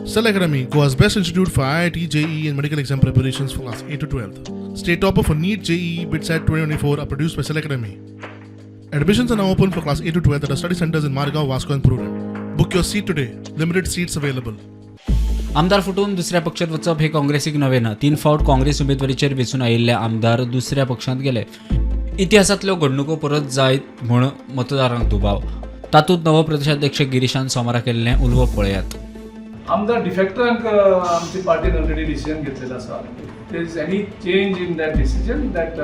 Cell Academy, Goa's best institute for IIT, JEE, and medical exam preparations for class 8 to 12. State topper for NEET, JEE, BITSAT 2024 are produced by Cell Academy. Admissions are now open for class 8 to 12 at our study centers in Margao, Vasco, and Prudent. Book your seat today. Limited seats available. आमदार फुटून दुसऱ्या पक्षात वचप हे काँग्रेसीक नवें ना. तीन फावट काँग्रेस उमेदवारीचेर वेंचून आयिल्ले आमदार दुसऱ्या पक्षांत गेले. इतिहासांतल्यो घडणुको परत जायत म्हूण मतदारांक दुबाव. तातूंत नवो प्रदेशाध्यक्ष गिरीशान सोमारा केल्लें उलोवप पळयात. आमदार डिफेक्टरांक आमची पार्टीन ऑलरेडी डिसिजन घेतलेलो आसा. There is any change in that decision, that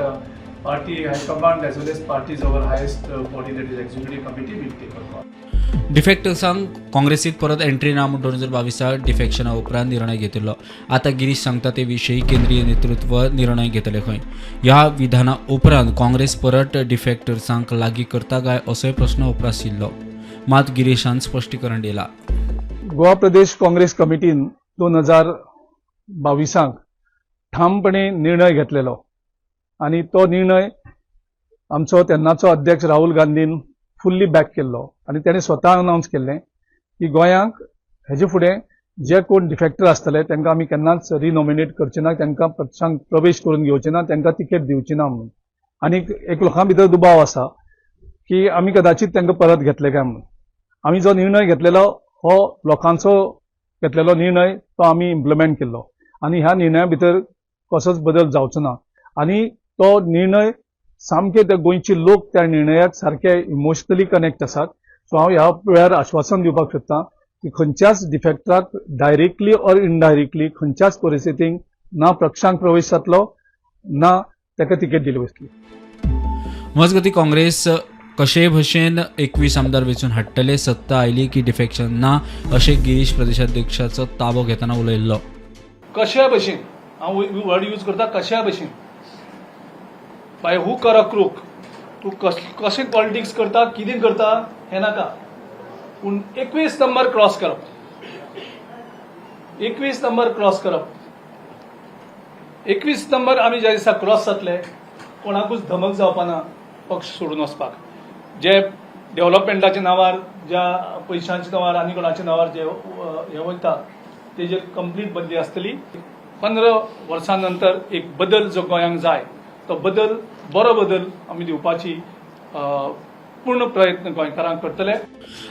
party high command as well as party's our highest body, that is executive committee, will take a call. डिफेक्टर्सांक काँग्रेसीत परत एंट्री ना म्हूण 2022 डिफेक्शना उपरांत निर्णय घेतिल्लो. आतां गिरीश सांगता ते विशीं केंद्रीय नेतृत्व निर्णय घेतले खंय. ह्या विधाना उपरांत काँग्रेस परत डिफेक्टर्सांक लागीं करता काय असोय प्रस्न उप्रासिल्लो. मात गिरीशान स्पश्टीकरण दिलां. गोवा प्रदेश काँग्रेस कमिटीन 2022 ठामपणे निर्णय घेतलेलो आनी तो निर्णय आमचो तेन्नाचो अध्यक्ष राहुल गांधीन फुल्ली बॅक केल्लो आनी ताणें स्वता अनावन्स केल्लें की गोंयांक हेजे फुडें जे कोण डिफेक्टर आसतले तांकां आमी केन्नाच रिनॉमिनेट करचे ना, तांकां पक्षांक प्रवेश करून घेवचे ना, तांकां तिकेट दिवची ना म्हणून. आनी एक लोकां भितर दुबाव आसा की आमी कदाचित तांकां परत घेतले काय म्हणून. आमी जो निर्णय घेतलेलो हो लोकांचो घेतलेलो निर्णय, तो आमी इम्प्लिमेंट केल्लो आनी ह्या निर्णया भितर कसोच बदल जावचो ना. आनी तो निर्णय सामके ते गोंयचे लोक त्या निर्णयाक सारके इमोशनली कनेक्ट आसात. सो हांव ह्या वेळार आश्वासन दिवपाक सोदतां की खंयच्याच डिफेक्टराक डायरेक्टली ऑर इनडायरेक्टली खंयच्याच परिस्थितीक ना पक्षांक प्रवेश जातलो, ना ताका तिकेट दिली वतली. मजगतीं, काँग्रेस कशेय भशेन 21 आमदार वेंचून हाडटले, सत्ता आयली की डिफेक्शन ना अशें गिरीश प्रदेशाध्यक्षाचो ताबो घेतना उलयल्लो. कशा भशेन, हांव वर्ड यूज करता, कशा भशेन, by hook or a crook, तूं कशें पॉलिटिक्स करता, कितें करता हें नाका, पूण 21 नंबर क्रॉस करप, 21 नंबर क्रॉस करप. 21 नंबर आमी ज्या दिसा क्रॉस जातले, कोणाकूच धमक जावपाना पक्ष सोडून वचपाक. जे डेव्हलपमेंटाच्या नांवार, ज्या पयशांच्या नांवार आनी कोणाच्या नांवार जे हे वयता, तेजेर कंप्लीट बंदी आसतली. 15 वर्सां नंतर एक बदल जो गोंयांक जाय, तो बदल, बरो बदल आमी दिवपाची पूर्ण प्रयत्न गोंयकारांक करतले.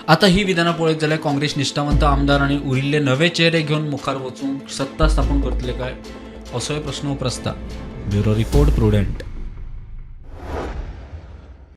आता ही विधानां पळयत जाल्यार काँग्रेस निश्ठावंत आमदार आनी उरिल्ले नवे चेहरे घेवन मुखार वचूंक सत्ता स्थापन करतले काय असोय प्रस्न उप्रासता. Bureau report, prudent.